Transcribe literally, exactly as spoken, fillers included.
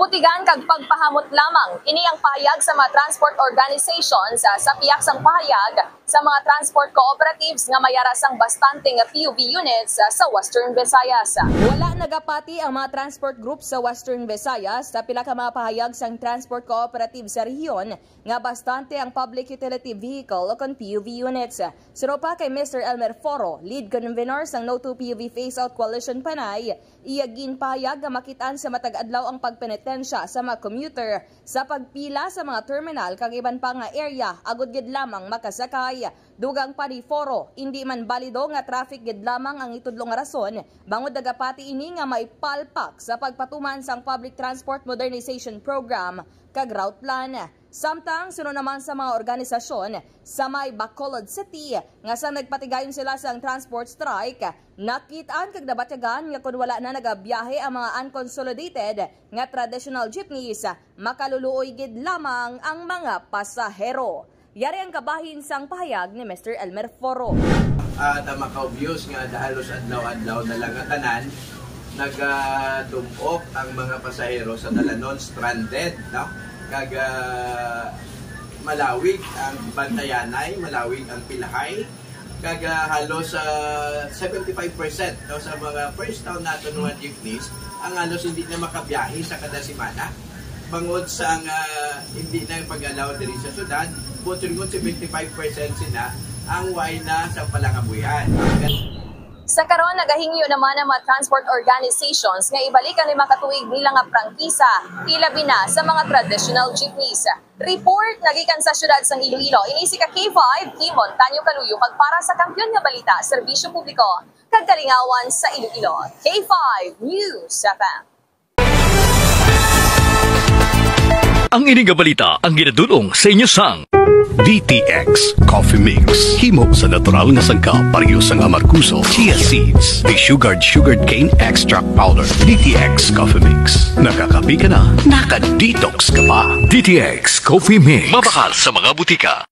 Tigan kag pagpahamot lamang. Ini ang pahayag sa mga transport organizations, ah, sa pihak sang pahayag sa mga transport cooperatives nga may ara sang bastante nga P U V units, ah, sa Western Visayas. Wala nagapati ang mga transport groups sa Western Visayas sa pila ka mga pahayag sang transport cooperative sa rehiyon nga bastante ang public utility vehicle o kon P U V units. Suno pa kay Mister Elmer Foro, lead convener sang No to P U V Phase Out Coalition Panay, iya ginpahayag nga makit-an sa matag adlaw ang pagpenitensya sa mga commuter sa pagpila sa mga terminal kag iban pa nga area agod gid lamang makasakay. Dugang pa ni Foro, indi man balido nga traffic gid lamang ang itudlo nga rason, bangod nagapati ini nga may palpak sa pagpatuman sang Public Transport Modernization Program kag route plan. Samtang suno naman sa mga organisasyon sa may Bacolod City nga sang nagpatigayon sila sang transport strike, nakit-an kag nabatyagan nga kon wala na nagabiyahe ang mga unconsolidated nga traditional jeepneys, makaluluoy gid lamang ang mga pasahero. Yari ang kabahin sang pahayag ni Mister Elmer Foro. At ang makaobvious nga halos adlaw-adlaw na lang nga tanan nagadum-ok ang mga pasahero sa dalanon, stranded, no? Kag, ah, malawig ang bantayanay, malawig ang pilahay, kag, ah, halos, ah, seventy-five percent, no, sa mga first town nato nga jeepneys ang halos hindi na makabiyahe sa kada semana bangod sa nga hindi na pag-allow diri sa syudad, buot silingon seventy-five percent sina ang way na sa palangabuyan. Sa karon, nagahingyo naman ang mga transport organizations nga ibalik ang lima ka tuig nila nga prangkisa, ilabi na sa mga traditional jeepneys. Report nagikan sa siyudad sang Iloilo. Ini si ka K five, Kimon Tanyo Kaluyo, kag para sa Kampiyon nga Balita, Serbisyo Publiko, kag Kalingawan sa Iloilo, K five News F M. Ang ini nga balita ang ginadul-ong sa inyo sang D T X Coffee Mix. Himo sa natural nga sangkap, pareho sang amargoso, chia seeds, desugared sugarcane extract powder. D T X Coffee Mix. Nakakape ka na, naka-detox ka pa. D T X Coffee Mix. Mabakal sa mga butika.